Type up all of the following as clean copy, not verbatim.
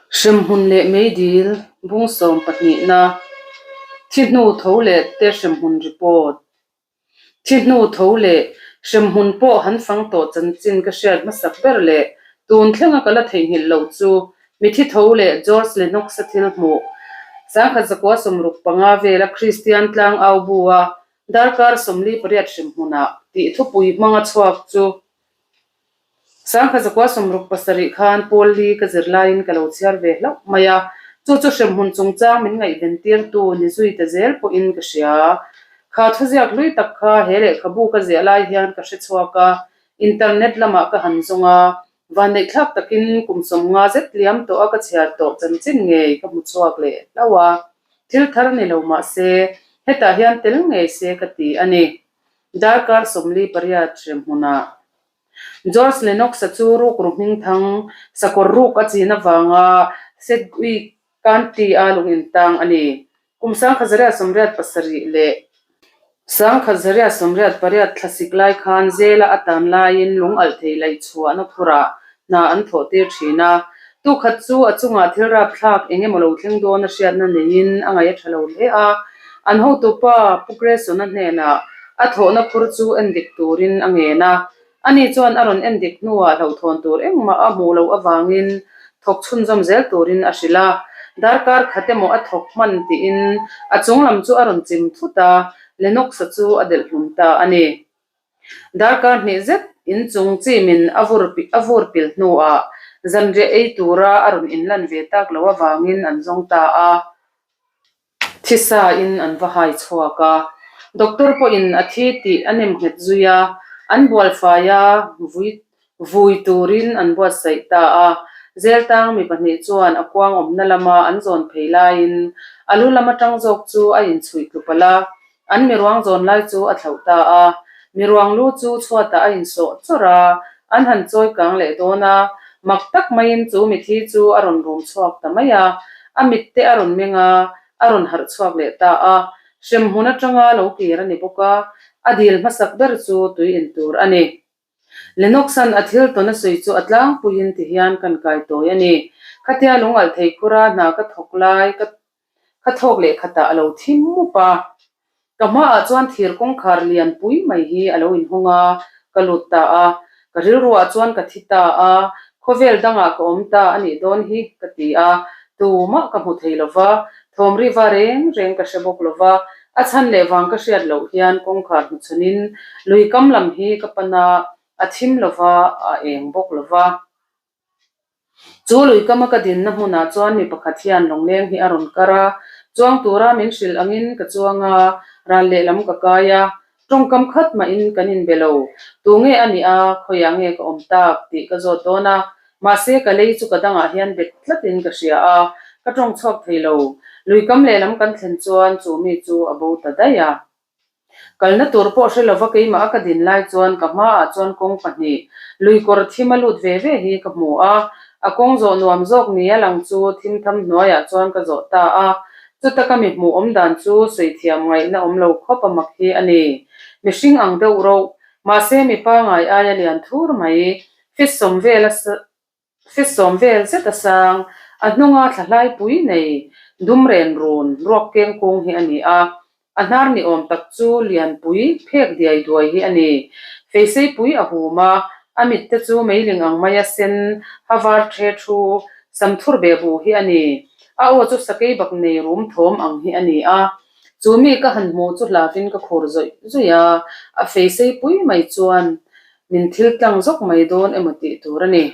Hremhmun leh meidil bung sawm pahnihna, thi hnu tho leh te hremhmun report. Thi hnu tho leh hremhmun pawh han fang tawh chanchin ka hriat hmasak ber leh tun thlenga ka la theihnghilh loh chu mithi tho leh George Lennox-a thil hmuh sangkhat zakua 65 vela Kristian tlang au bu a darkar 48 hremhmunah tih thupui hmanga chhuak chu Sangkhat zakua 67 khan Paul Lee ka zir laiin ka lo chhiar ve hlauh mai a, chu chu hremhmun chungchang min ngaihven tirtu ni zui ta zel pawhin ka hria. Kha thuziak hlui tak kha he lehkhabu ka ziah lai hian ka hre chhuak a, internet lamah ka han zawng a, vanneihthlak takin kum 50 zet liam tawh a ka chhiar tawh chanchin ngei ka hmu chhuak leh hlauh a, thil thar ni lo mah se hetah hian tel ngei se ka ti a ni. Darkar 48 hremhmunah George Lennox-a chu rukru hmingthang sakawr ruk a chin avanga Sedgwick County-a lung intang a ni. Kum 1987 leh 1988 thlasik lai khan zela a tan laiin lung alh thei laih chhuahna phurah hna an thawh tir thin a. Tukhat chu a chungah thil rapthlak eng emaw lo thleng dawn a hriatna neiin a ngaih a tha lo hle a. An hotupa Pu Grayson-a hnenah a thawhna phur chu endik turin a ngen a. Ani chuan a rawn endik hnuah hlauhthawn tur engmah a hmuh loh avangin thawk chhunzawm zel turin a hrilh a. Darkar khat emaw a thawk hman tiin a chunglam chu a rawn chim thut a, Lennox-a chu a delh hlum ta a ni. Darkar hnih zet inchung chimin a vur a vur pil hnuah zanriah ei tura a rawn inlan ve tak loh avangin an zawng ta a. Thisa in an va hai chhuak a, doctor pawhin a thi tih a nem nghet zui a, an bual fai a, vui vui turin an buatsaih ta a. Zeltang mi pahnih chuan a kuang awmna lama an zawn phei laiin a lu lam atang zawk chu a inchhuih tlu palh a, An miruang zawn lai chu a thlauh ta a, miruang lu chu chhuatah a insawh chawrh a, an han chawi kang leh dawn a, mak tak maiin chu mithi chu a rawn rum chhuak ta mai a, a mit te a rawn meng a, a rawn harh chhuak leh ta a, hremhmun atanga lo kir a ni bawk a, a dil hmasak ber chu tui in tur a ni. Lennox-a'n a thil tawn a sawi chu a tlangpuiin ti hian kan kai tawi a ni. Khatia lungalh thei khura hna ka thawk lai ka Ka thawk leh khatah a lo thim mup a, ka hmaah chuan thir kawngkhar lian pui mai hi a lo inhawng a, ka lut ta a, ka rilruah chuan ka thi ta a, khawvel dangah ka awm ta a nih dawn hi ka ti a, tumah ka hmu thei lo va, thawm riva reng reng ka hre bawk lo va, a chhan leh vang ka hriat loh hian kawngkhar hnuchhunin lui kam lam hi ka pan a, a thim lo va, a eng bawk lo va. Chu lui kama ka dinna hmunah chuan mi pakhat hian lawngleng hi a rawn kar a, chuang tura min hrilh angin ka chuang a, ral lehlam ka kai a, tawngkam khat mahin kan inbe lo. Tunge a nih a, khawiah nge ka awm tak tih ka zawt dawn a, mahse ka lei chu ka dangah hian bet tlatin ka hria a, ka tawng chhuak thei lo. Lui kam lehlam kan thlen chuan chu mi chu a bo ta daih a. Kalna tur pawh hre lova keimah a ka din lai chuan ka hmaah chuan kawng pahnih, lui kawr thim a lut ve ve hi ka hmu a, a kawng zawh nuam zawk ni a lang chu thim tham hnuaiah chuan ka zawh ta a, chuta ka mi hmuh awm dan chu sawi thiam ngaihna awm lo khawp a mak hi a ni. Mihring ang deuh roh, mahse mi pangai aia lian thur mai, fit sawm vel a Fisawm vel zet a sang, a hnunga thlahlai pui nei dum ren run ruak keng kung hi a ni a, a hnar ni awm tak chu lianpui phek diai duai hi a ni. Feiseipui a hum a, a mit te chu meiling ang maia sen ha var the thu samthur be bu hi a ni. A aw chu sakei bak nei rum thawm ang hi a ni a, chu mi ka han hmuh chu hlavin ka khur zawih zawih a, a feiseipui mai chuan Min thil tlang zawk mai dawn emaw tih tur a ni.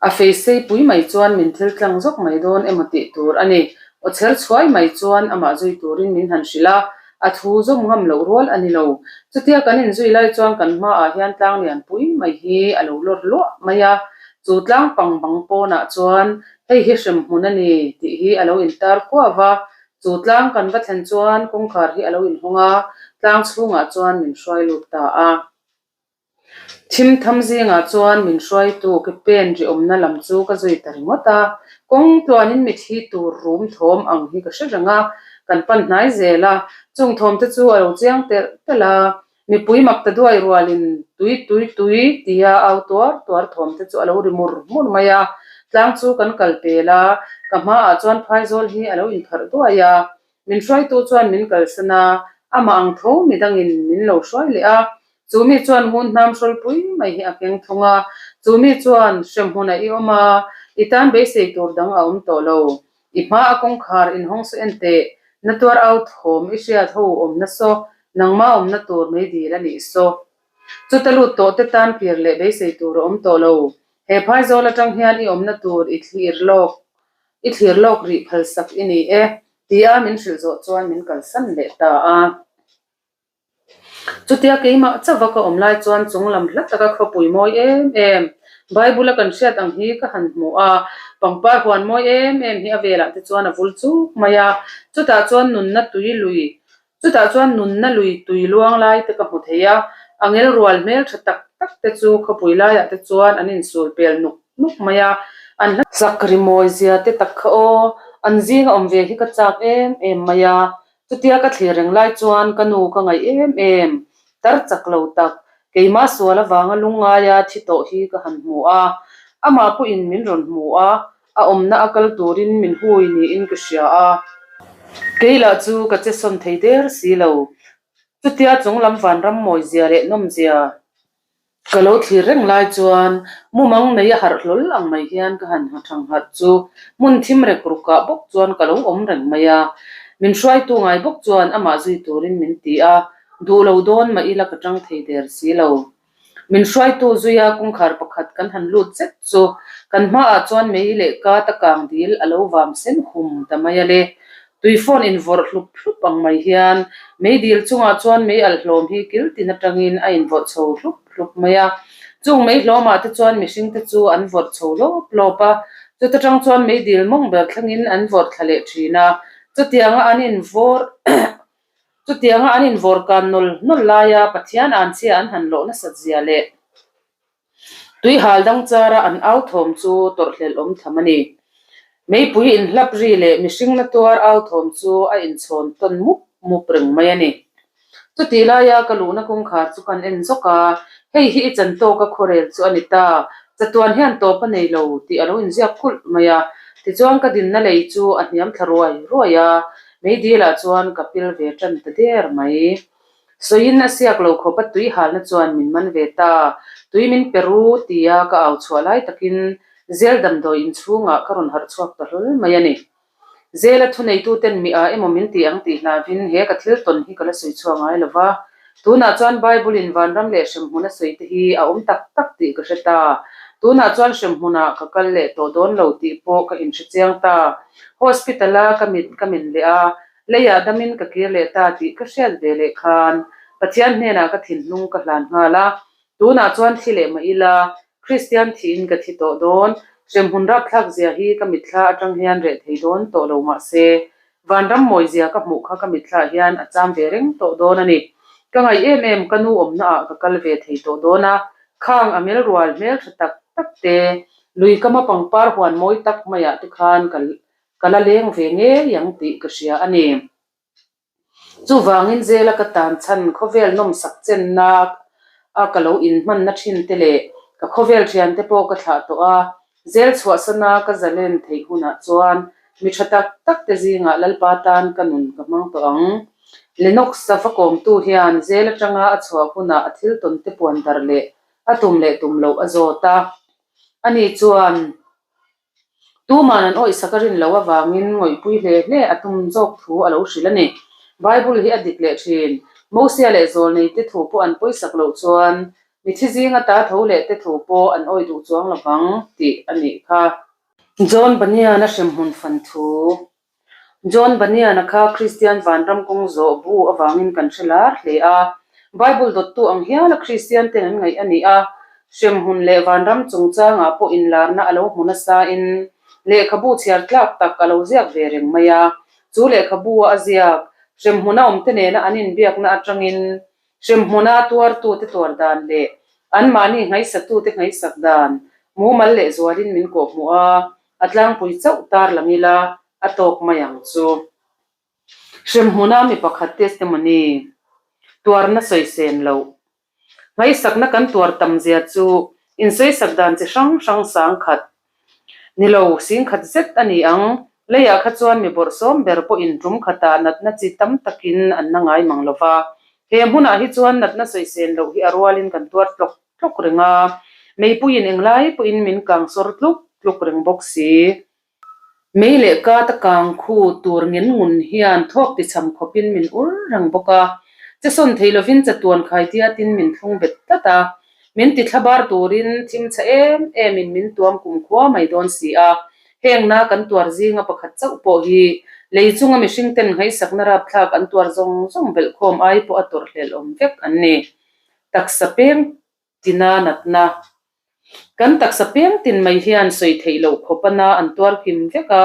A feisei pui mai chuan min thil tlang zawk mai dawn emaw tih tur a ni. Aw chher chhuai mai chuan amah zui turin min han hrilh a, a thu zawm ngam loh rual a ni lo. Chutia kan inzui lai chuan kan hmaah hian tlang lian pui mai hi a lo lawr luah mai a, chu tlang pang bang pawnah chuan hei hi hrem hmun a ni tih hi a lo intar kuau a, Chu tlang kan va thlen chuan kawngkhar hi a lo inhawng a, tlang chhungah chuan min hruai lut ta a. Thim tham zingah chuan min hruaitu ke pen ri awmna lam chu ka zui ta ringawt a. Kawng tluanin mithi tur rum thawm ang hi ka hre reng a, kan pan hnai zel a, chung thawm te chu a lo chiang telh telh a. Mipui mak ta duai rualin tui tui tui tia au tuar tuar thawm te chu a lo ri mur mur mai a. Tlang chu kan kal pel a, ka hmaah chuan phaizawl hi a lo inpharh duai a. Min hruaitu chuan min kalsan a, amah ang tho midangin min lo hruai leh a. Chu mi chuan ngun hnam hrawlpui mai hi a keng thung a, chu mi chuan hremhmunah i awm a, i tan beisei tur dang a awm tawh lo. I hma a kawngkhar inhawng saw en teh, na tuar au thawm i hriat ho awmna saw, nangma awmna tur mei dil a nih saw. Chuta lut tawh te tan kir leh beisei tur a awm tawh lo. He phaizawl atang hian i awmna tur i thlir lawk i thlir lawk rih phalsak i ni e, tia min hrilh zawh chuan min kalsan leh ta a. Chutia keimah chauha ka awm lai chuan chung lam hla taka khawpui mawi em em, Bible-a kan hriat ang hi ka han hmu a, pangpar huan mawi em em hi a velah te chuan a vul chuk mai a, chutah chuan nunna tui lui, chutah chuan nunna lui tui luang lai te ka hmu thei a, a ngel rual hmel tha tak tak te chu khawpui laiah te chuan an insul pel nuk nuk mai a, an hla chak rimawi zia te tak kha aw, an zinga awm ve hi ka chak em em mai a, Chutia ka thlir reng lai chuan ka nu ka ngaih em em, tar chak lo tak, keimah sual avanga lungngaia thi tawh hi ka han hmu a. Amah pawhin min rawn hmu a, a awmna a kal turin min hui niin ka hria a. Kei lah chu ka che sawn thei der si lo. Chutia chunglam vanram mawizia leh nawmzia Ka lo thlir reng lai chuan mumang nei a harh hlawl ang mai hian ka han thang harh chu hmun thim rek rukah bawk chuan ka lo awm reng mai a. Min hruaitu ngai bawk chuan amah zui turin min ti a, duh lo dawn mah ila ka tang thei der si lo. Min hruaitu zuia kawngkhar pakhat kan han lut zet chu kan hmaah chuan mei leh kat a kang dil a lo vam sen hum ta mai a le. Tui phone invawrh hlup hlup ang mai hian meidil chungah chuan mei alh hlawm hi kil tin atangin a invawrh chho hlup hlup mai a. Chung mei hlawmah te chuan mihring te chu an vawrh chho lawp lawp a, chuta tang chuan meidil mawng ber thlengin an vawrh thla leh thin a. Chutianga an invawrh chutianga an invawrh kan nawl nawl laia Pathian anchhia an han lawh nasat zia leh Tui hal dang chara an au thawm chu tawrhhlelh awm tham a ni. Meipui inhlap ri leh mihring na tuar au thawm chu a inchhawn tawn mup mup reng mai a ni. Chutih laia ka luhna kawngkhar chu kan en zawk a, hei hi i chan tawka khuarel chu a ni ta, chatuan hian tawp a nei lo tih a lo inziak kulh mai a. Tichuan ka dinna lei chu a hniam thla ruai ruai a, meidilah chuan ka pil ve tan ta der mai. Sawiin a siak lo khawp a tui halna chuan min man ve ta. Tui min pe ru tia ka au chhuah lai takin Zel damdawi inchhungah ka rawn harh chhuak ta hlawl mai a ni. Zela thuneituten mi a emaw min ti ang tih hlauhin he ka thil tawn hi ka la sawi chhuak ngai lo va. Tunah chuan Bible-in vanram leh hremhmun a sawi te hi a awm tak tak tih ka hre ta. Tunah chuan hremhmunah ka kal leh tawh dawn lo tih pawh ka inhre chiang ta. Hospital-a ka mit ka men leh a, Leiah damin ka kir leh ta tih ka hriat ve leh khan Pathian hnenah ka thinlung ka hlan nghal a, tunah chuan thi leh mah ila, Kristian thiin ka thi tawh dawn, hremhmun rapthlak zia hi ka mitthla atang hian reh thei dawn tawh lo mah se, vanram mawi zia ka hmuh kha ka mitthla hian a cham ve reng tawh dawn a ni. Ka ngaih em em ka nu awmnaah ka kal ve thei tawh dawn a, khang a melrual hmeltha tak tak te, lui kama pangpar huan mawi tak maiah te khan ka Ka la leng ve ngei ang tih ka hria a ni. Chuvangin zela ka tan chhan khawvel nawmsak chenna a ka lo inhmanna thin te leh ka khawvel thiante pawh ka thlah tawh a, zel chhuahsana ka zalen theih hunah chuan mi tha tak tak te zingah Lalpa tan ka nun ka hmang tawh ang. Lennox a va kawmtu hian zel atanga a chhuah hunah a thil tawn te puan darh leh a tum leh tum loh a zawt a. Ani chuan. Tuman an awihsak a rin loh avangin ngawihpui hle hle a tum zawk thu a lo hrilh a ni. Bible hi a dik leh thin. Mosia leh Zawlneite thu pawh an pawisak loh chuan mithi zinga ta tho leh te thu pawh an awih duh chuang lovang tih a nih kha. John Bunyan-a hremhmun fan thu. John Bunyan-a kha Kristian vanram kawng zawh bu avangin kan hre lar hle a. Bible dawttu ang hiala Kristian ten an ngaih a ni a. Hremhmun leh vanram chungchangah pawh inlarna a lo hmu nasain lehkhabu chhiar tlak tak a lo ziak ve reng mai a. Chu lehkhabu-a a ziak, hremhmuna awmte nena an inbiakna atangin hremhmuna tuartute tuar dan leh anmahni nghaisatute nghaisak dan mumal leh zualin min kawhhmuh a. A tlangpui chauh tar lang ila a tawk mai ang chu. Hremhmuna mi pakhat testimony, tuarna sawisen loh. Ngaihsakna kan tuar tam zia chu insawisak dan chi hrang hrang sang khat. Ni lo, singkhat zet a ni ang. Leiah kha chuan mi bawrhsawm ber pawhin tum khatah natna chi tam takin an na ngai mang lo va. He hmunah hi chuan natna sawisên loh hi a rualin kan tuar tlawk tlawk reng a, meipuiin englai pawhin min kang sawr tluk tluk reng bawk si. Mei leh kata kang khu tur ngen ngun hian thawk ti cham khawpin min ur reng bawk a, che sawn thei lovin chatuan khai diatin min thlung bet tlat a, min ti thlabar turin thim chhe em emin min tuam kumkhua mai dawn si a, heng na kan tuar zinga pakhat chauh pawh hi lei chunga mihring ten ngaihsakna rapthlak an tuar zawng zawng belhkhawm ai pawh a tawrhhlelh awm vek an ni. Taksa peng tina natna. Kan taksa peng tin mai hian sawi theih loh khawp a na an tuar kim vek a,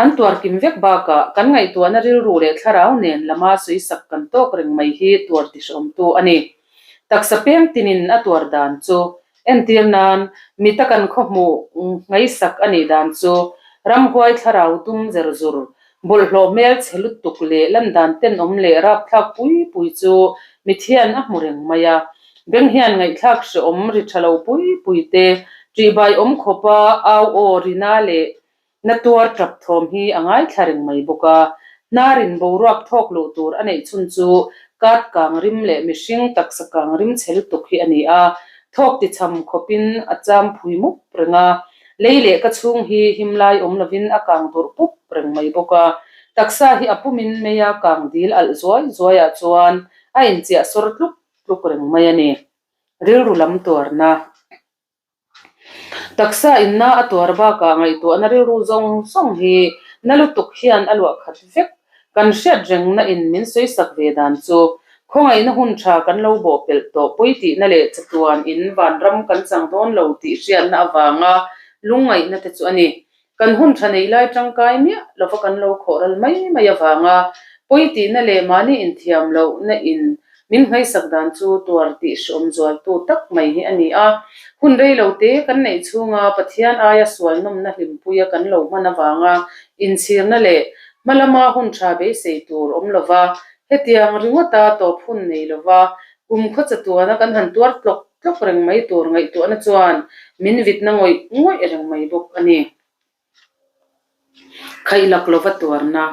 an tuar kim vek bakah kan ngaihtuahna rilru leh thlarau nen lama sawisak kan tawk reng mai hi tuar tihrawmtu a ni. Taksa peng tinin a tuar dan chu entir nan mita kan khawhmuh ngaihsak a nih dan chu ramhuai thlarau dum zer zur Bawlhhlawh hmel chhe lutuk leh landan tenawm leh rapthlak pui pui chu mit hian a hmu reng mai a. Beng hian ngaihthlak hrehawm ri tha lo pui pui te, ṭihbai awm khawpa au aw rina leh na tuar ṭap thawm hi a ngaithla reng mai bawk a. Hnarin boruak thawk luh tur a neih chhun chu kat kang rim leh mihring taksa kang rim chhe lutuk hi a ni a. Thawk tichham khawpin a cham phui mup reng a. Lei leh ka chhung hi him lai awm lovin a kang durh pup reng mai bawk a, taksa hi a pumin meia kang dil alh zuai zuaiah chuan a inchiah sawr tluk tluk reng mai a ni. Rilru lam tuarna. Taksa inna a tuar bakah ngaihtuahna rilru zawng zawng hi na lutuk hian a luah khat vek. Kan hriat rengna in min sawisak ve dan chu khawngaihna hun tha kan lo bawh pelh tawh pawi tihna leh chatuan in vanram kan chang dawn lo tih hriatna avanga lungngaihna te chu a ni. Kan hun tha nei lai tangkai miah lova kan lo khawh ral mai mai avanga pawi tihna leh mahni inthiam lohna in min ngaisak dan chu tuar tih hreawm zualtu tak mai hi a ni a. Hun rei lo te kan neih chhunga Pathian aia sual nawmna hlimpuia kan lo hman avanga inchhirna leh hma lama hun tha beisei tur awm lova hetiang ringawta tawp hun nei lova kum khaw chatuana kan han tuar tlawk tlawk reng mai tur ngaihtuahna chuan min vitna ngawih ngawih reng mai bawk a ni. Khaihlak lova tuarna.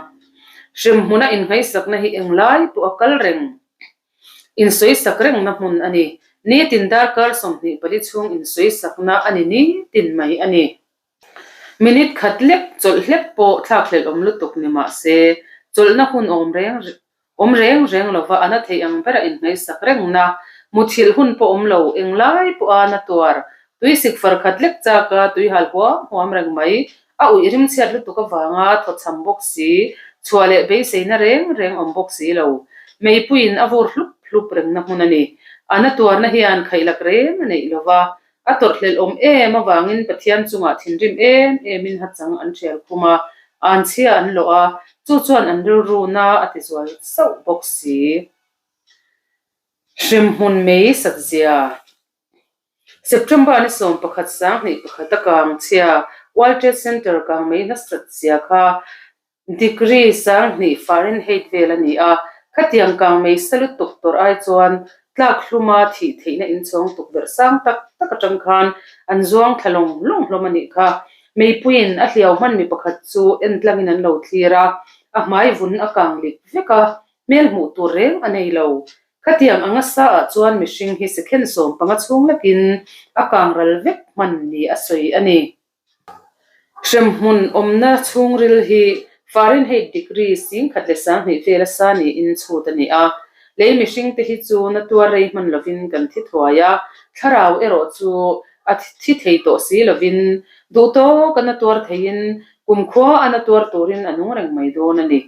Hremhmuna innghaisakna hi englai pawh a kal reng. Insawisak rengna hmun a ni. Nitin darkar 24 chhung insawisakna a ni nitin mai a ni. Minute khat lek chawlh hlek pawh thlakhlelh awm lutuk ni mah se, chawlhna hun awm reng Awm reng reng lova a na theih ang bera inhmeisak rengna, muthilh hun pawh awm lo, englai pawha na tuar, tuisik far khat lek chaka tui hal huam huam reng mai, a uih rimchhiat lutuk avanga thawchham bawk si, chhuah leh beiseina reng reng awm bawk si lo. Meipuiin a vur hlup hlup rengna hmun a ni. A na tuarna hian khaihlak reng a neih lova, A tawrhhlelh awm em avangin Pathian chungah thinrim em emin hachang an thial khum a, anchhia an lawh a, chu chuan an rilru na a tizual sauh bawk si. Hremhmun mei satzia September ni 11 21 a kang chhia World Trade Center kang mei hnasatzia kha Degree 20 Fahrenheit vel a ni a, khatiang kang mei sa lutuk tawrh ai chuan tlak hluma thih theihna inchhawng tukverh sang tak tak atang khan an zuang thla lawng lawng hlawm a nih kha. Meipuiin a hliau hman mi pakhat chu en tlangin an lo thlir a, a hmai vun a kang lik vek a, hmel hmuh tur reng a nei lo. Khatiang anga sa ah chuan mihring hi second 15 chhung lekin a kang ral vek hman ni a sawi a ni. Hremhmun awmna chhungril hi Fahrenheit degree 1020 vela sa niin chhut a ni a. Lei mihringte hi chu na tuar rei hman lovin kan thi thuai a, thlarau erawh chu a thi thei tawh si lovin duh tawk a na tuar theiin kumkhua a na tuar turin a nung reng mai dawn a ni.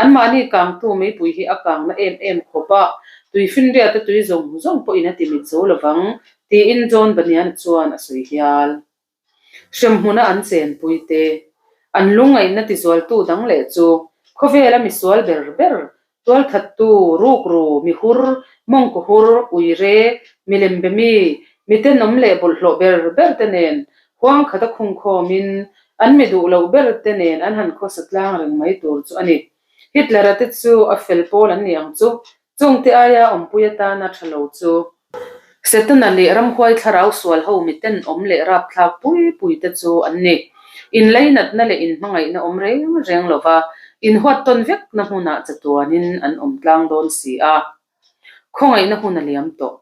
Anmahni kangtu meipui hi a kangna em em khawp a, tuifinriata tui zawng zawng pawhin a ti mit zo lovang, tiin John Bunyan chuan a sawi hial. Hremhmuna an chenpui te, an lungngaihna tizualtu dang leh chu khawvela misual ber ber, tualthattu, rukru, mihur, mawngkawhur, uire, milembe mi, mitenawm leh bawlhhlawh ber ber te nen huang khata khungkhawmin an mi duh loh ber te nen an han khawsa tlang reng mai tur chu a ni. Hitler-a te chu a fel pawl an ni ang chu, Chungte aia awmpui atana tha lo chu. Setana leh ramhuai thlarau sual ho miten awm leh rapthlak pui pui te chu an ni. Inleinatna leh inhmangaihna awm reng reng lova inhuat tawn vekna hmunah chatuanin an awm tlang dawn si a. Khawngaihna hun a liam tawh.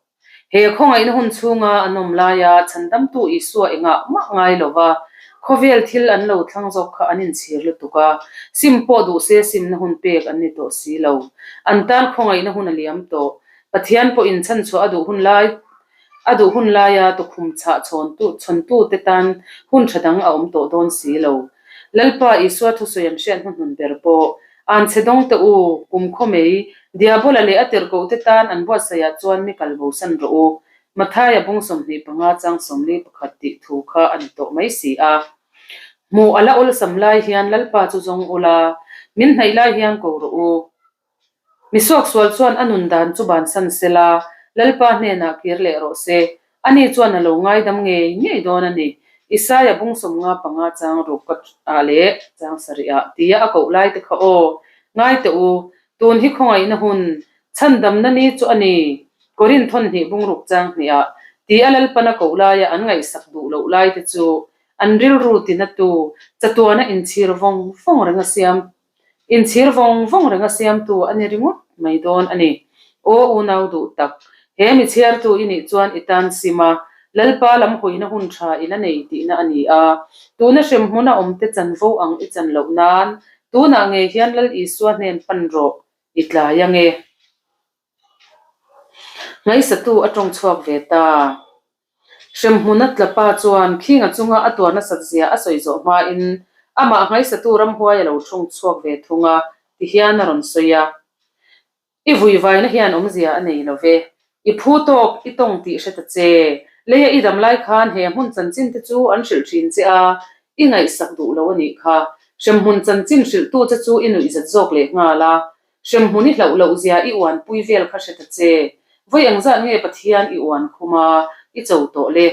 He khawngaihna hun chhunga an awm laia chhandamtu Isua engah mah ngai lova khawvel thil an lo thlang zawk kha an inchhir lutuk a, sim pawh duh se simna hun pek an ni tawh si lo. An tan khawngaihna hun a liam tawh. Pathian pawhin chhanchhuah a duh hun lai a duh hun laia tukhum chhah chhawntu chhawntute tan hun tha dang a awm tawh dawn si lo. Lalpa Isua thusawi an hriat hnuhnun ber pawh An chhe dawng teh u, kum khaw mai, Diabola leh a tirhkohte tan an buatsaihah chuan mi kal bosan rawh u. Mathaia bung 25 chang 41 tih thu kha a ni tawh mai si a. Hmuh a la awlsam lai hian Lalpa chu zawng ula, min hnaih lai hian ko rawh u. Mi suaksual chuan a nun dan chu bansan sela, Lalpa hnenah kir leh rawh se. Ani chuan a lo ngaidam ngei ngei dawn a ni. Isaia bung 55 chang ruk ka ah leh chang sarih ah tia a koh lai te kha aw, ngai teh u, tun hi khawngaihna hun, chhandamna ni chu a ni, Korinth thawn hnih bung ruk chang hnih ah tia Lalpan a koh laia an ngaihsak duh loh lai te chu an rilru tinatu chatuana inchhir vawng vawng reng a siam Inchhir vawng vawng reng a siamtu a ni ringawt mai dawn a ni. Aw unau duh tak, he mi chhiartu i nih chuan i tan sim a, Lalpa lam hawina hun tha i la nei tihna a ni a. Tuna hremhmun a awmte chanvo ang i chan loh nan, tunah ngei hian Lal Isua hnen pan rawh, i tlai ange. Ngaihsatu a tawng chhuak ve ta. Hremhmun a tla pa chuan Khinga chunga a tuar nasat zia a sawi zawh hmain amah ngaihsatu ramhuai a lo tawng chhuak ve thung a, tihian a rawn sawi a. I vuivaina hian awmzia a nei lo ve. I phu tawk i tawng tih hre ta che. Leia i dam lai khan he hmun chanchin te chu an hrilh thin che a, i ngaihsak duh lo a nih kha. Hremhmun chanchin hrilhtu che chu i nuihzat zawk leh nghal a, Hremhmun i hlauh loh zia i uanpui vel kha hre ta che. Vawi engzat nge Pathian i uan khum a, i cho tawh le.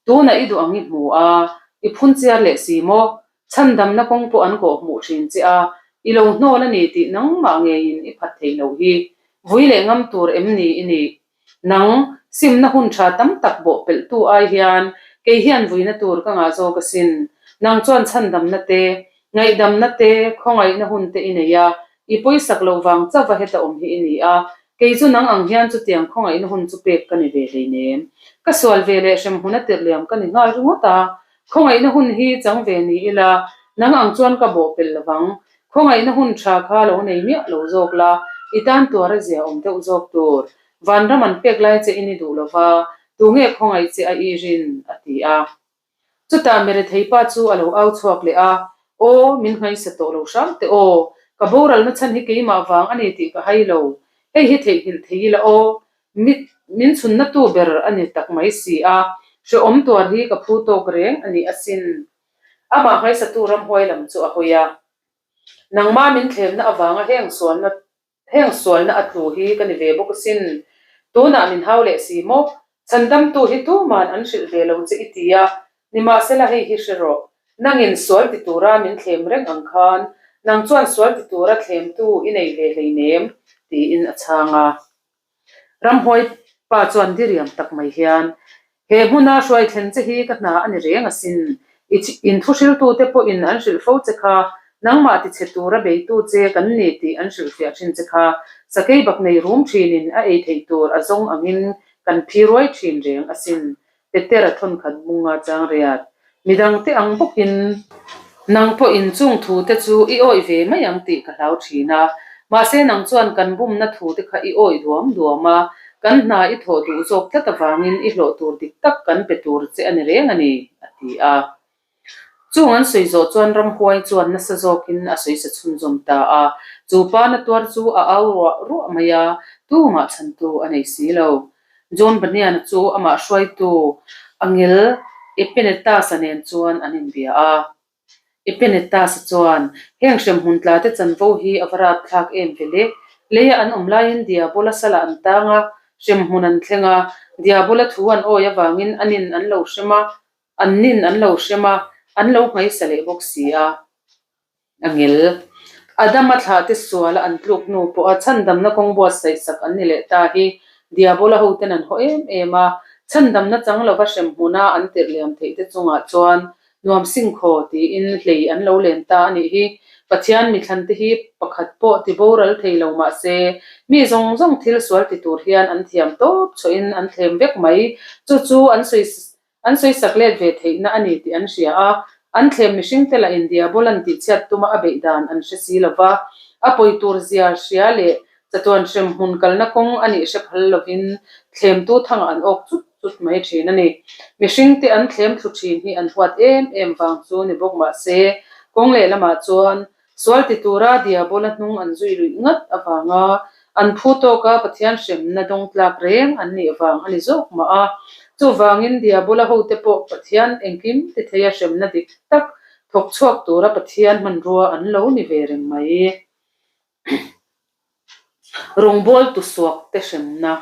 Tunah i duh ang i hmu a, i phun chiar leh si maw? Chhandamna kawng pawh an kawh hmuh thin che a, i lo hnawl a ni tih nangmah ngeiin i phat theih loh hi. Vui leh ngam tur em ni i nih? Nang, simna hun tha tam tak bawh pelhtu ai hian kei hian vuina tur ka ngah zawk asin. Nang chuan chhandamna te, ngaihdamna te, khawngaihna hun te i nei a, i pawisak loh vang chauh a heta awm hi i ni a, kei chu nang ang hian chutiang khawngaihna hun chu pek ka ni ve hleinem. Ka sual ve leh hremhmun a tirh liam ka ni nghal ringawt a, khawngaihna hun hi chang ve ni ila, nang ang chuan ka bawh pelh lovang. Khawngaihna hun tha kha lo nei miah lo zawk la, i tan tuar a zia awm deuh zawk tur. Vanram an pek lai che in i duh lova, tunge khawngaih che a i rin? a ti a. Chutah Merethei pa chu a lo au chhuak leh a, Aw, min nghaisa tawh lo hram teh aw, ka boralna chhan hi keimah vang a ni tih ka hai lo, hei hi theihnghilh thei ila aw, mit min chhunna tu ber a ni tak mai si a, hrehawm tuar hi ka phu tawk reng a ni asin. Amah nghaisatu ramhuai lam chu a hawi a. Nangmah min thlemna avanga heng sualna Heng sualna a tlu hi ka ni ve bawk asin. Tunah min hau leh si maw? Chhandamtu hi tuman an hrilh ve lo che i ti a, nimahsela hei hi hre rawh. Nangin sual ti tura min thlem reng ang khan nang chuan sual ti tura thlemtu i nei ve hleinem, tiin a chhang a. Ramhuai pa chuan diriam tak mai hian, He hmuna hruai thlen che hi ka hna a ni reng asin. I inthuhriltute pawhin an hrilh fo che kha, nangmah tichhe tura beitu che kan ni tih an hrilhfiah thin che kha. Sakei bak nei rum thinin a ei theih tur a zawng angin kan phi ruai thin reng asin. Petera thawnkhat bunga chang riat. Midangte ang bawkin nang pawhin chung thute chu i awih ve mai ang tih ka hlau thin a. Mahse nang chuan kan bumna thute kha i awih duam duam a, kan hna i thawh duh zawk tlat avangin i hlawh tur dik tak kan pe tur che a ni reng a ni, a ti a. Chung an sawi zawh chuan ramhuai chuan nasa zawkin a sawi sa chhunzawm ta a. Chu pa na tuar chu a au ruah ruah mai a, tumah chhantu a nei si lo. John Bunyan-a chu amah hruaitu Angel Epenetas-a nen chuan an inbia a. Epenetas-a chuan, Heng hremhmun tlate chanvo hi a va rapthlak em ve le? Leia an awm laiin Diabola salah an tang a, hremhmun an thleng a, Diabola thu an awi avangin anin an lo hrem a, an nin an lo hrem a, an lo nghaisa leh bawk si a. A ngel. Adama thlahte suala an tluk hnu pawha chhandamna kawng buatsaih sak an ni leh ta hi Diabola hoten an haw em em a, chhandamna chang lova hrem hmuna an tirh liam theih te chungah chuan Nuam singkhaw tiin hlei an lo len ta a nih hi. Pathian mithlante hi pakhat pawh ti boral thei lo mah se, mi zawng zawng thil sual ti tur hian an thiam tawp chhuahin an thlem vek mai. Chu chu an sawi an sawisak let ve theihna a ni tih an hria a, an thlem mihringte lah in Diabolan tihchhiat tuma a beih dan an hre si lo va, a pawi tur zia hria leh chatuan hrem hmun kalna kawng a nih hre phal lovin thlemtu thangah an awk chut chut mai thin a ni. Mihringte an thlem thlu thin hi an huat em em vang chu ni bawk mah se, kawng lehlamah chuan Sual ti tura Diabola hnung an zui luih ngat avanga an phu tawka Pathian hremna dawng tlak reng an nih vang a ni zawk mah a. Chuvangin Diabola hote pawh Pathian engkim ti theia hremna dik tak thawk chhuak tura Pathian hmanrua an lo ni ve reng mai. Rawngbawltu suakte hremna.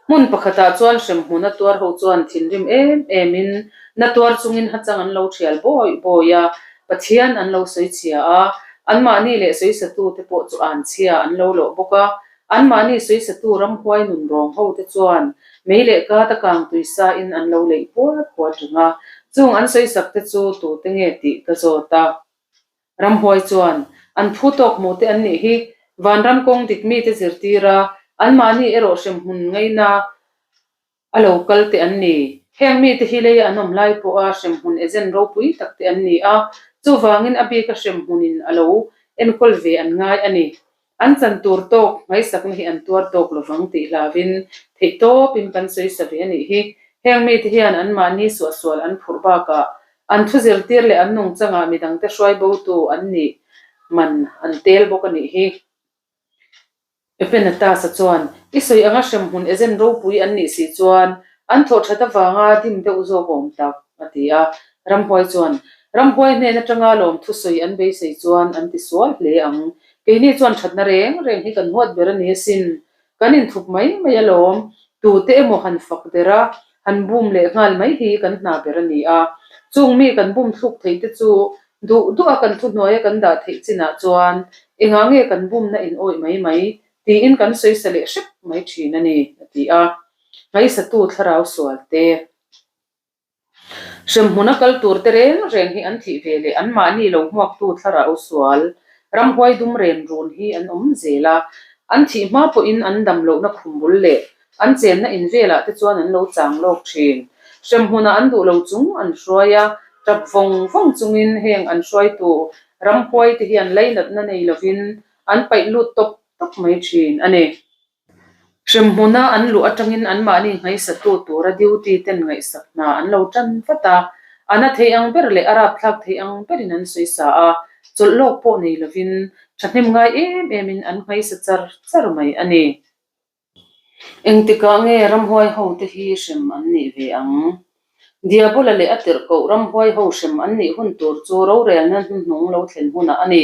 Hmun pakhatah chuan hremhmun a tuar ho chuan thinrim em emin na tuar chungin hachang an lo thial bawi bawi a, Pathian an lo sawi chhia a, anmahni leh sawisatu te pawh chu an chhia an lo lawh bawk a, anmahni sawisatu ramhuai nun rawng ho te chuan mei leh kat a kang tui sa in an lo leih puat puat reng a, chung an sawisak te chu tute nge tih ka zawt a. Ramhuai chuan, An phu tawk hmu te an nih hi, vanram kawng dik mite zirtir a, anmahni erawh hremhmun ngaina a lo kal te an ni. Heng mite hi leia an awm lai pawha hremhmun agent ropui tak te an ni a, chuvangin a bika hremhmunin a lo enkawl ve an ngai a ni. An chan tur tawk ngaihsakna hi an tuar tawk lovang tih hlavin theihtawpin kan sawi sa ve a nih hi. Heng mite hian anmahni suahsual an phurh bakah an thu zirtir leh an nungchangah midangte hruai botu an nih man an tel bawk a nih hi. Epenetas-a chuan, I sawi anga hremhmun agent ropui an nih si chuan an thawh that avanga dim deuh zawk awm tak, a ti a. Ramhuai chuan, Ramhuai hnen atanga lawmthu sawi an beisei chuan an ti sual hle ang. Keini chuan thatna reng reng hi kan huat ber a ni asin. Kan inthup mai mai alawm. Tute emaw han fak der a, han bum leh nghal mai hi kan hna ber a ni a. Chung mi kan bum thluk theih te chu duh duh a kan thuhnuaia kan dah theih chinah chuan engah nge kan bumna in awih mai mai tiin kan sawisa leh hrep mai thin a ni, a ti a. Ngaihsatu thlarau sual te. Hremhmun a kal tur te reng reng hi an thih ve leh anmahni lo hmuaktu thlarau sual, ramhuai dum ren run hi an awm zel a. An thih hma pawhin an dam lohna khum bul leh an chenna in velah te chuan an lo chang lawk thin. Hremhmunah an duh lo chung an hruai a, tap vawng vawng chungin heng an hruaitu ramhuai te hian lainatna nei lovin an paih lut tawp tawp mai thin a ni. Hremhmuna an luh atangin anmahni nghaisatu tura duty ten ngaihsak hna an lo tan vat a, a na thei ang ber leh a rapthlak thei ang berin an sawisa a, chawlh lawk pawh nei lovin thahnem ngai em emin an nghaisa char char mai a ni. Engtikah nge ramhuai hote hi hrem an nih ve ang? Diabola leh a tirhkoh ramhuai ho hrem an nih hun tur chu rorelna hnuhnung lo thlen hunah a ni.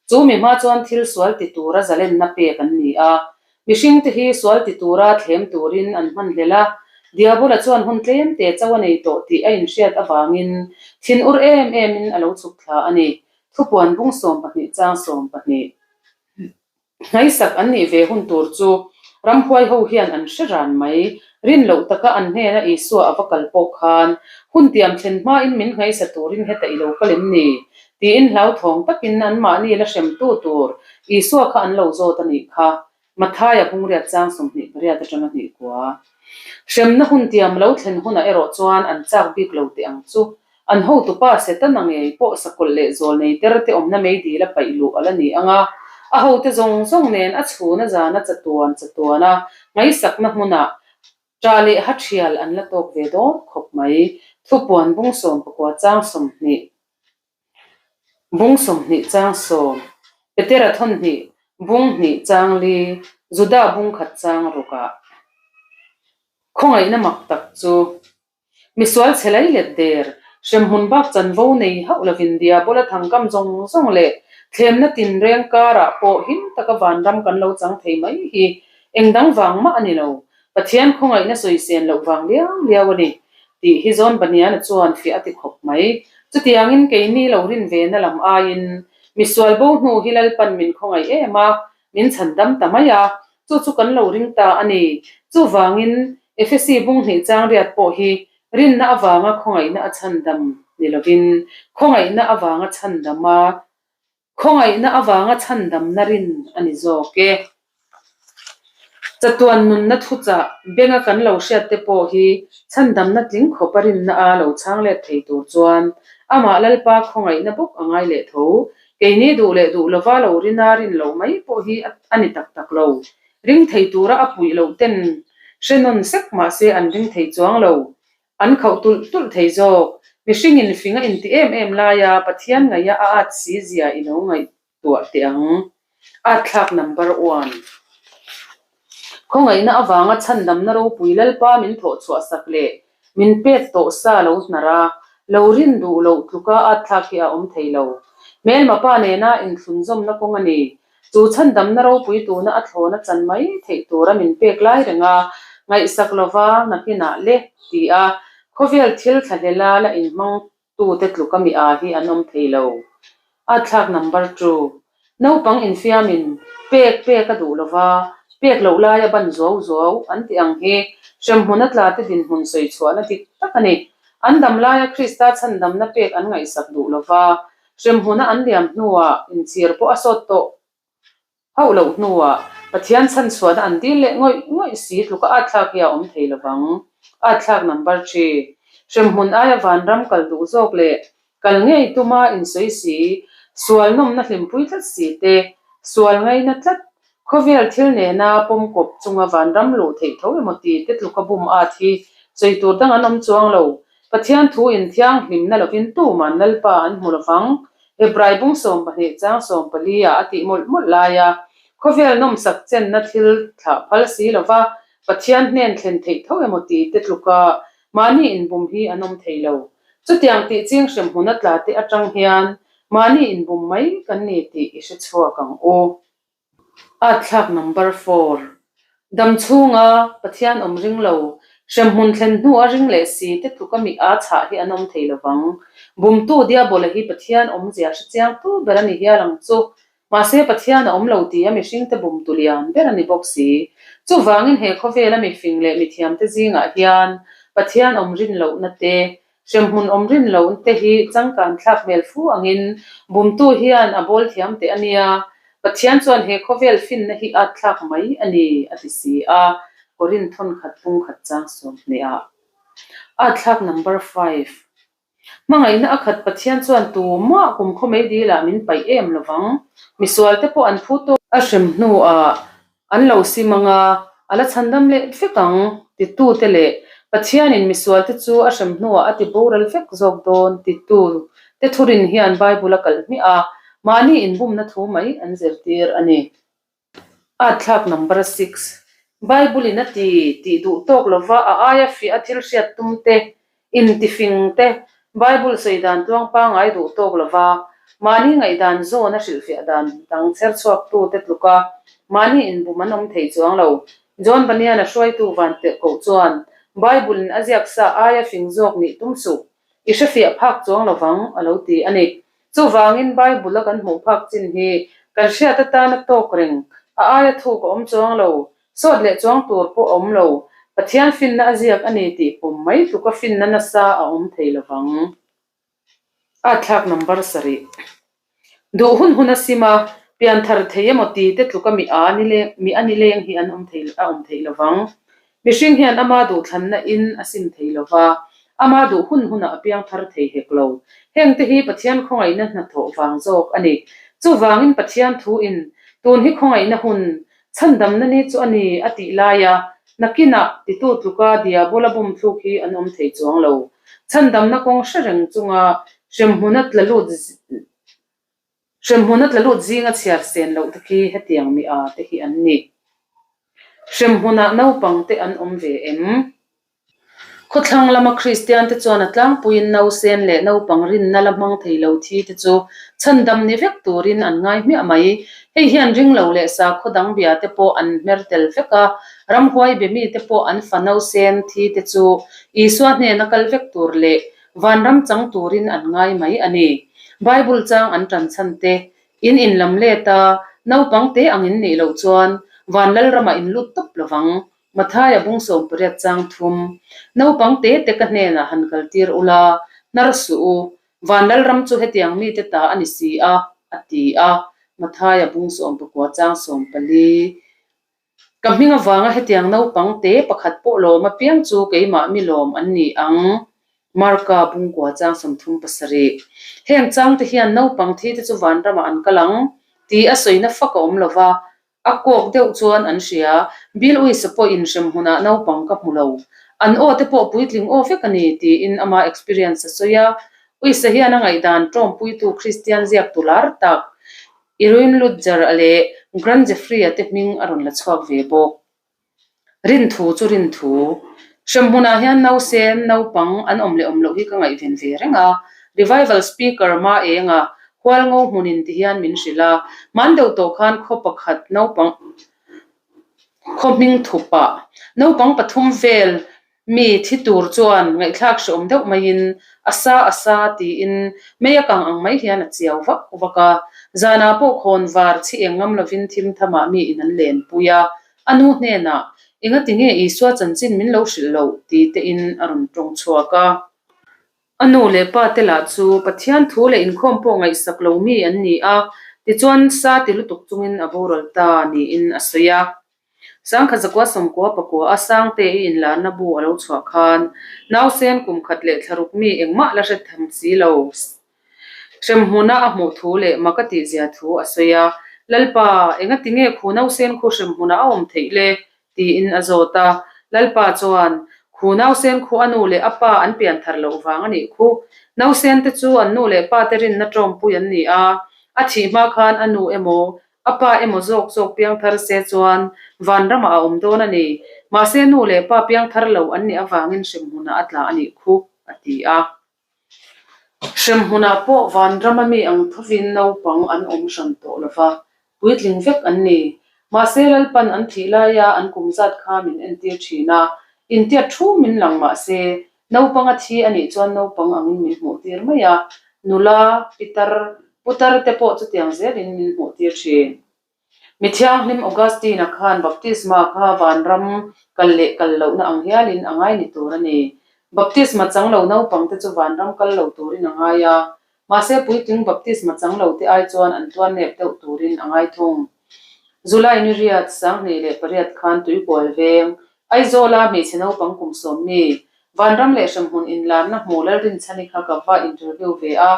Chu mi hma chuan thil sual ti tura zalenna pek an ni a. Mihringte hi sual ti tura thlem turin an hman hlel a. Diabola chuan hun tlem te chauh a nei tawh tih a inhriat avangin thinur em emin a lo chhuk thla a ni. Thupuan bung 12 chang 12. Hnaisak an nih ve hun tur chu ramhuai ho hian an hre ran mai. Rin loh taka an hnena Isua a va kal pawh khan, Hun tiam thlen hmain min nghaisa turin heta i lo kal em ni? tiin hlauthawng takin anmahni la hremtu tur Isua kha an lo zawt a nih kha. Mathaia bungriat chang 28 atanga hnih kua. Hremna hun tiam lo thlen hunah erawh chuan an chak bik lo teh ang chu. An hotupa Setana ngei pawh sakawlh leh zawl nei ter te awmna meidil a paih luh a la ni ang a, a hote zawng zawng nen a chhun a zana chatuan chatuan a ngaihsakna hmunah ṭah leh ha ṭhial an la tawk ve dawn khawp mai. Thupuan bung 19 chang 20. Bung 20 chang sawm, Petera thawn hnih, bung hnih chang li, Juda bung khat chang rukah. Khawngaihna mak tak chu misual chhe lai let der, hremhmun bak chanvo nei hauh lovin Diabola thangkam zawng zawng leh thlemna tinreng karah pawh him taka vanram kan lo chang thei mai hi engdang vang mah a ni lo. Pathian khawngaihna sawi sen loh vang liau liau a ni tih hi John Baniana chuan fiah a ti khawp mai. Chutiangin keini lo rin ve na lam aiin misual bo hnu hi Lalpan min khawngaih em a, min chhan dam ta mai a, chu chu kan lo ring ta a ni. Chuvangin Efesi bung hnih chang riat pawh hi rinna avanga khawngaihna a chhan dam ni lovin khawngaihna avanga chhandam a Khawngaihna avanga chhandamna rin a ni zawk e. Chatuan nunna thuchah benga kan lo hriat te pawh hi chhandamna tling khawpa rinna a lo chhang let thei tur chuan amah Lalpa khawngaihna bawk a ngai leh tho. Keini duh leh duh lova lo rina rin loh mai pawh hi a ni tak tak lo. Ring thei tura a puih loh ten hre nawn sek mahse an ring thei chuang lo. An khauh tulh tulh thei zawk. Mihring in fing a inti em em laia Pathian ngaia a at si zia i lo ngaihtuah teh ang. At thlak number one. Khawngaihna avanga chhandamna ropui Lalpa min thawh chhuah sak leh min pek tawh sa lo hnar a, lo rin duh loh tluka at thlak hi a awm thei lo. Hmelma pa nena inthlunzawmna kawng a ni. Chu chhandamna ropui tuna a thlawna chan mai theih tura min pek lai reng a, ngaihsak lova nakinah le ti a, khawvel thil thlahlela la inhmang tute tluka mi a hi an awm thei lo. A thlak number two. Naupang infiamin pek pek a duh lova, pek loh laia ban zuau zuau an tih ang hi hremhmun a tla te dinhmun sawi chhuahna dik tak a ni. An dam laia Krista chhandamna pek an ngaihsak duh lova, Hremhmuna an liam hnuah inchhir pawh a sawt tawh hauh loh hnuah Pathian chhanchhuahna an dil leh ngawih ngawih si tluka at thlak hi a awm thei lovang. At thlak number three. Hremhmun aia vanram kal duh zawk leh kal ngei tuma insawi si, sual nawmna hlimpui tlat si te, sual ngaina tlat, khawvel thil nena pawm kawp chunga vanram luh theih tho emaw ti te tluka bum at hi sawi tur dang an awm chuang lo. Pathian thu in thianghlimna lovin tuman Lalpa an hmu lovang, Hebrai bung 12 chang 14 ah a tih mawlh mawlh lai a, khawvel nawmsak chenna thil thlah phal si lova Pathian hnen thlen theih tho emaw ti te tluka mahni inbum hi an awm thei lo. Chutiang tih ching hremhmun a tla te atang hian mahni inbum mai kan ni tih i hre chhuak ang u. At thlak number four. Dam chhunga Pathian awm ring lo, hremhmun thlen hnu a ring leh si te tluka mi aa chhah hi an awm thei lovang. Bumtu Diabola hi Pathian awmzia hre chiang tu ber a ni hial ang chu. Mahse Pathian a awm lo ti a mihringte bumtu lian ber a ni bawk si. Chuvangin he khawvela mifing leh mithiamte zingah hian Pathian awm rin lohna te, Hremhmun awm rin lo te hi changkan thlak hmel fu angin bumtu hian a bawl thiam teh a nia, Pathian chuan he khawvel finna hi at thlak mai a ni a ti si a, Korin thawnkhat pungkhat chang 20 ah. At thlak number five. Hmangaihna a khat Pathian chuan tumah kumkhaw mei dil ah min paih em lovang, misual te pawh an phu tawk. A hrem hnuah An lo sim ang a, a la chhandam leh vek ang, titute leh Pathianin misualte chu a hrem hnuah a ti boral vek zawk dawn titu te thurin hian Bible a kalh hmiah a, mahni inbumna thu mai an zirtir a ni. Atthlak number six, Bible-in a ti tih duh tawk lova a aia fiah a thil hriat tum te Intifing te, Bible sawi dan tluang pangngai duh tawk lova, mahni ngaihdan zawn a hrilhfiah dan dang chher chhuaktu te tluka mahni inbum an awm thei chuang lo. John Bunyan-a hruaitu van tirh koh chuan, Bible-in a ziak sa aia fing zawk nih tum suh, i hrefiah phak chuang lovang, a lo ti a ni. Chuvangin Bible-a kan hmuh phak chin hi kan hriat atana tawk reng, a aia thuk a awm chuang lo. Sawt leh chuang tur pawh a awm lo. Pathian finna a ziak a ni tih pawm mai tluka finna nasa a awm thei lovang. A thlak number sarih. Duh hun hun a sim a, pian thar thei emaw ti te tluka mi a ni leng mi a ni leng hi an awm thei a awm thei lovang. Mihring hian ama duhthlanna in a sim thei lova, ama duh hun hunah a piang thar thei hek lo. Hengte hi Pathian khawngaihna hnathawh vang zawk a ni. Chuvangin Pathian thu in tun hi khawngaihna hun Chhandamna ni chu a ni a tih laia nakinah titu tluka Diabola bum thluk hi an awm thei chuang lo. Chhandamna kawng hre reng chunga hremhmuna tla lut hremhmuna tla lut zinga chhiar sen loh te khi hetiang mi a te hi an ni. Hremhmunah naupang te an awm ve em? Khawthlang lama Kristiante chuan a tlangpuiin nausen leh naupang rinna la hmang thei lo thi te chu chhandam ni vek turin an ngai hmiah mai. Hei hian ringlo leh sakhaw dang bia te pawh an hmer tel vek a, ramhuai be mite pawh an fa nausen thi te chu Isua hnena kal vek tur leh vanram chang turin an ngai mai a ni. Bible chang an tan chhan te in inlam let a, naupang te ang in nih loh chuan van lalramah in lut tawp lovang. Mathaia bung 18 chang thum, Naupang te te ka hnenah han kaltir ula, Hnar suh u, van lalram chu hetiang mite ta a ni si a, a ti a. Mathaia bung 14 chang 14. Ka hming avanga hetiang naupang te pakhat pawh lawm apiang chu keimah mi lawm an ni ang. Marka bungkua chang 37. Heng changte hian naupang thi te chu vanramah an kal ang tih a sawina fak a awm lo va, a kawk deuh chuan an hria. Bill Uisa pawhin hremhmunah naupang ka hmu lo. An aw te pawh puitling aw vek a ni tiin ama experience a sawi a. Uisa hian a ngaihdan tawmpuitu Kristian ziaktu lar tak Irwin Lutzer-a leh Grant Jeffrey-a te hming a rawn la chhuak ve bawk. Rinthu chu rinthu. Hremhmunah hian nausen, naupang an awm leh awm loh hi ka ngaihven ve reng a. Revival Speaker Ma Enga, Hualngo hmunin ti hian min hrilh a. Hman deuh tawh khan khaw pakhat naupang khaw hming thupah naupang pathum vel Mi thi tur chuan ngaihthlak hreawm deuh maiin a sa a sa tiin mei a kang ang mai hian a chiau vak vak a. Zanah pawh khawn var chhi eng ngam lovin thim thamah mi in an lenpui a. A nu hnenah, Engati nge Isua chanchin min lo hrilh loh? ti tein a rawn tawng chhuak a. A nu leh pa te lah chu Pathian thu leh inkhawm pawh ngaihsak lo mi an ni a, tichuan sa ti lutuk chungin a boral ta niin a sawi a. Sangkhat zakua sawmkua pakua a Sangte i inlarna bu a lo chhuah khan nausen kum khat leh thlaruk mi engmah la hre tham si lo. Hremhmuna a hmuh thu leh mak a tihzia thu a sawi a, Lalpa, engati nge khu nausen khu hremhmunah a awm theih le? tiin a zawt a. Lalpa chuan, Khu nausen khu a nu leh a pa an pian thar loh vang a nih khu. Nausen te chu an nu leh pa te rinna tawmpui an ni a, a thih hma khan a nu emaw, A pa emaw zawk zawk piangthar se chuan vanramah a awm dawn a ni. Mahse nu leh pa piangthar lo an nih avangin hremhmunah a tla a nih khu, a ti a. Hremhmunah pawh vanrama mi ang thovin naupang an awm hran tawh lo va, puitling vek an ni. Mahse Lalpan an thih laia an kum zat kha min entir thin a, intiat thu min lang mahse Naupang a thi a nih chuan naupang angin min hmuhtir mai a, nula, pitar, putar te pawh chutiang zelin min hmuhtir thin. Mi thianghlim Augustine-a khan baptisma kha vanram kal leh kal lohna ang hialin a ngai ni tur a ni. Baptisma chang lo naupang te chu vanram kal lo turin a ngai a, mahse puitling baptisma chang lo te ai chuan an tuar nep deuh turin a ngai thung. July ni riat, 2008 khan Tuikual veng, Aizawla hmeichhe naupang kum sawm mi, Vanram leh Hremhmun inlarna hmu Lalrinchhani kha ka va interview ve a,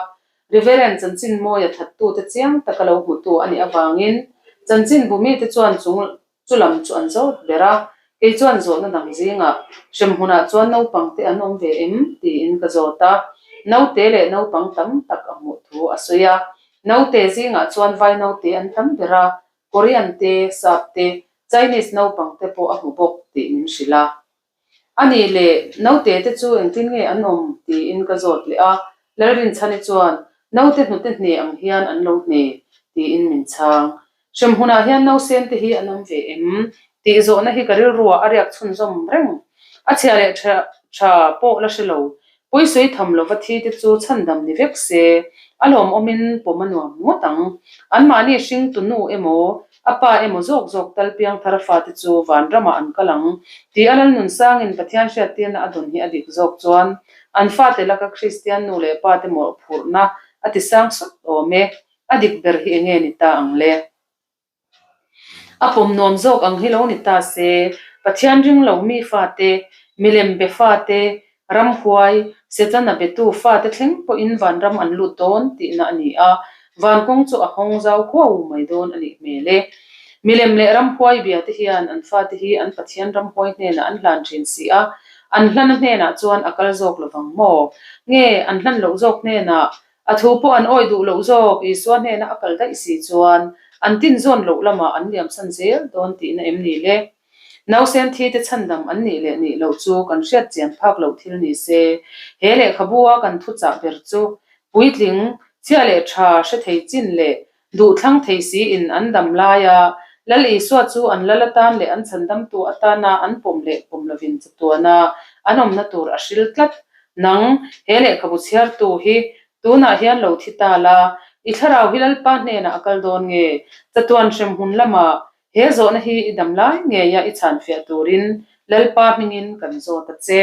Reverend chanchin mawia thattute chiang taka lo hmutu a nih avangin chanchin bu mite chuan chung chu lam chu an zawt ber a, kei chuan zawhna dang zingah Hremhmunah chuan naupangte an awm ve em? tiin ka zawt a, naute leh naupang tam tak a hmuh thu a sawi a, naute zingah chuan vai naute an tam ber a, Korean te, Sap te, Chinese naupang te pawh a hmu bawk tih min hrilh a. A nih leh, naute te chu engtin nge an awm? tiin ka zawt leh a. Lalrinchhani chuan, Naute hnute hne ang hian an lo hne, tiin min chhang. Hremhmunah hian nausen te hi an awm ve em? tih zawhna hi ka rilruah a riak chhunzawm reng. A chhia leh tha tha pawh la hre lo. Pawisawi tham lova thi te chu chhandam ni vek se, a lawmawmin pawm a nuam ngawt ang. Anmahni hringtu nu emaw, a pa emaw zawk zawk tal piangthar fate chu vanramah an kal ang tih a Lalnunsangin Pathian hriattirna a dawn hi a dik zawk chuan an fate laka Kristian nu leh pate mawhphurhna a ti sang sawt awm e. A dik ber hi enge ni ta ang le? A pawm nuam zawk ang hi lo ni ta se, Pathian ring lo mi fate, milem be fate, ramhuai, Setana betu fate thleng pawhin vanram an lut dawn tihna a ni a, van kawng chu a hawng zau huau mai dawn a nih hmel e. Milem leh ramhuai bia te hian an fate hi an Pathian ramhuai hnenah an hlan thin si a, an hlana hnenah chuan a kal zawk lovang maw? Nge an hlan loh zawk hnenah A thu pawh an awih duh loh zawk, Isua hnena a kal daih si chuan an tinzawn loh lamah an liamsan zel dawn tihna em ni le? Nausen thi te chhandam an nih leh nih loh chu kan hriat chian phak loh thil ni se, he lehkhabu a kan thuchah ber chu puitling, chhia leh tha hre thei chin leh Duhthlang thei siin an dam laia Lal Isua chu an lal atan leh an chhandamtu atana an pawm leh pawm lovin chatuana an awmna tur a hril tlat. Nang, he lehkhabu chhiartu hi tunah hian lo thi ta la, i thlarau hi Lalpa hnenah a kal dawn nge? Chatuan hremhmun lamah he zawhna hi i dam lai ngeia i chhanfiah turin Lalpa hmingin kan zawt a che.